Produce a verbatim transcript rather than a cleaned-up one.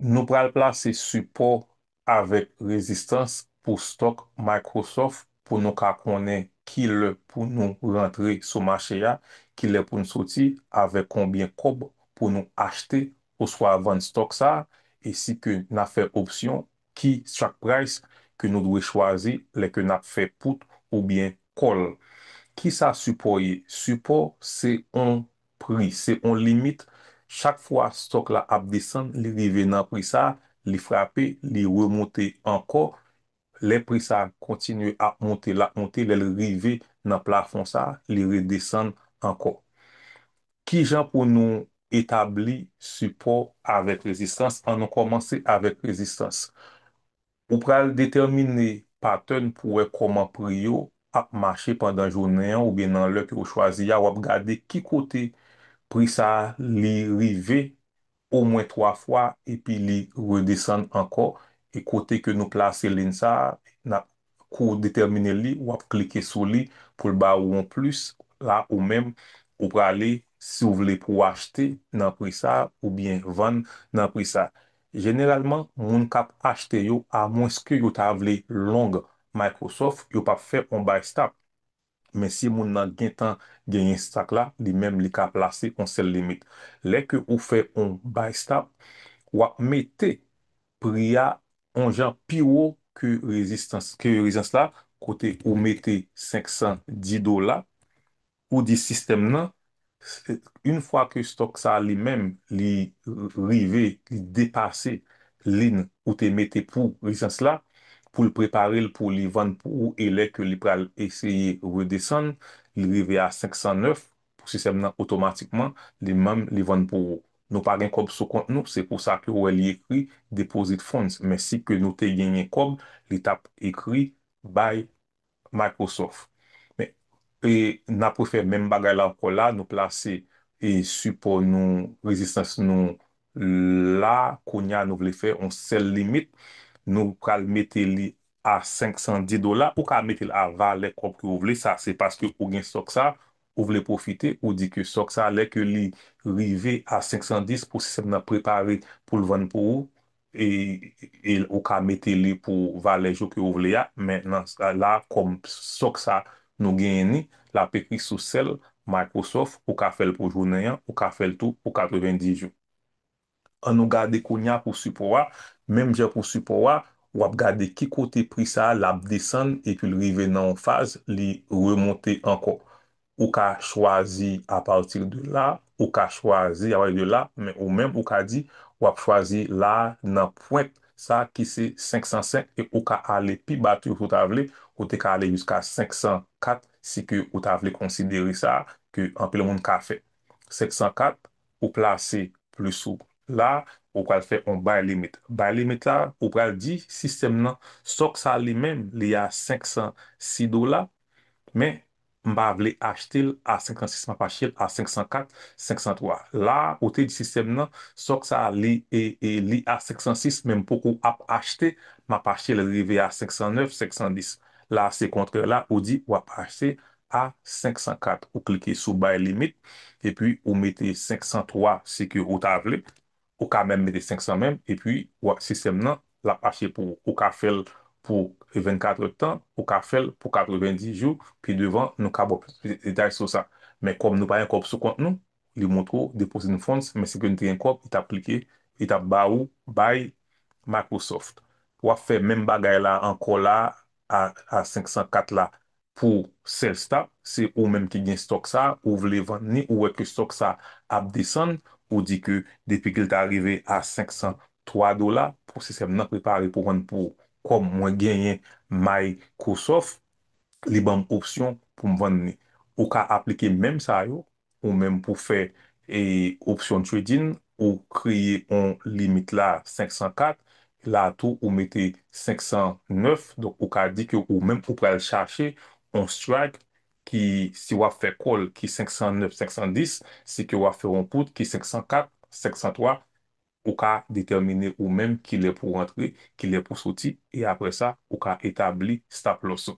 Nou pral plase sipò avèk rezistans pou stòk Microsoft pou nou ka konnen ki lè pou nou rantre sou mache a, ki lè pou n soti, avèk konbyen kòb pou nou achte oswa vann stòk sa a, e si ke n ap fè opsyon, ki strike price ke nou dwe chwazi lè ke n ap fè put oubyen call. Kisa sipò ye? Sipò se yon pri, se yon limit. Chak fwa stòk la ap desann, li rive nan pri sa, li frape, li remonte ankò. Lè pri sa kontinye ap monte, l ap monte, lè l rive nan plafon sa, li redesann ankò. Kijan pou nou etabli sipò avèk rezistans? Ann nou kòmanse avèk rezistans. Ou pral detèmine pattern pou wè kòman pri yo ap mache pandan jounen an oubyen nan lè ke ou chwazi a. W ap gade ki kote pri sa a li rive omwen twa fwa epi li redesann ankò. E kote ke nou plase liy sa a, n ap, kou w detèmine li, w ap klike sou li pou l ba ou yon plis. La, ou menm, ou prale, si w vle pou w achte nan pri sa a oubyen vann nan pri sa a. Jeneralman, moun k ap achte yo, amwenske yo ta vle long Microsoft, yo p ap fè yon buy stop. Men si moun nan gentan genyen stòk la, li menm li ka plase yon sèl limit. Lè ke ou fè yon buy stop, w ap mete pri a yon jan pi wo ke rezistans, ke rezistans la, kote ou mete senk san dis dola, ou di sistèm nan, yon fwa ke stòk sa li menm, li rive, li depase liy ou te mete pou rezistans la, pou l prepare l pou li vann pou ou, e lè ke li pral eseye redesann, li rive a senk san nèf, pou sistèm nan otomatikman, li menm, li vann pou ou. Nou pa gen kòb sou kont nou, se pou sa ke w wè li ekri deposit funds, men si ke nou te genyen kòb, li t ap ekri buy Microsoft. Men, e n ap refè menm bagay la ankò la, nou plase e sipò nou, rezistans nou la, kounye a nou vle fè yon sèl limit, nou pral mete li a senk san dis dola, ou ka mete l a valè kòb ke ou vle, sa se paske ou gen stòk sa, ou vle pwofite, ou di ke stòk sa, lè ke li rive a senk san dis pou sistèm nan prepare pou l vann pou ou, e, e ou ka mete li pou valè jou ke ou vle a, men nan la, kòm stòk sa nou genyen ni, l ap ekri sou sèl Microsoft, ou ka fè l pou jounen an, ou ka fè l tou pou katreven dis jou. Ann nou gade kounye a pou sipò a, menm jan pou sipò a, w ap gade ki kote pri sa a l ap desann epi l rive nan yon faz, li remonte ankò. Ou ka chwazi apati de la, ou ka chwazi apati de la, men ou menm ou ka di w ap chwazi la nan pwent sa ki se senk san senk e ou ka ale pi ba toujou si w ta vle, ou te ka ale jiska senk san kat si ke ou ta vle konsidere sa ke anpil moun ka fè. Senk san kat, ou plase plis ou la, ou pral fè yon buy limit. Buy limit la, ou pral di sistèm nan, stòk sa li menm, li a senk san sis dola, men m pa vle achte l a senk san sis, m ap achte l a senk san kat, senk san twa. La, ou te di sistèm nan, stòk sa li, e, e, li a senk san sis, men m poko ap achte, m ap achte l rive a senk san nèf, senk san dis. La, se kontrè la, ou di w ap achte a senk san kat. Ou klike sou buy limit, epi ou mete senk san twa si ke ou ta vle. Ou ka menm mete senk san menm, epi w ap sistèm nan, l ap achte pou ou. Ou ka fè l pou vennkat èdtan, ou ka fè l pou katreven dis jou, pi devan, nou ka ba w plis detay sou sa. Men kòm nou pa gen kòb sou kont nou, li montre w deposit funds, men si ke nou te gen kòb, li t ap klike, li t ap ba ou buy Microsoft. W ap fè menm bagay la ankò la, a, a senk san kat la, pou sell stop, se ou menm ki gen stòk sa, ou vle vann ni, ou wè ke stòk sa ap desann, ou di ke depi ke l ta rive a senk san twa dola, pou sistèm nan prepare pou vann pou ou. Kòm mwen genyen Microsoft, li ban m opsyon pou m vann ni. Ou ka aplike menm sa yo, ou menm pou fè, e, option trading, ou kreye yon limit la senk san kat, la tou ou mete senk san nèf, donk ou ka di ke ou menm ou pral chache yon strike ki, si w ap fè call, ki senk san nèf, senk san dis, si ke w ap fè yon put ki senk san kat, senk san twa, ou ka detèmine ou menm kilè pou w rantre, kilè pou w soti, e apre sa, ou ka etabli stop loss ou.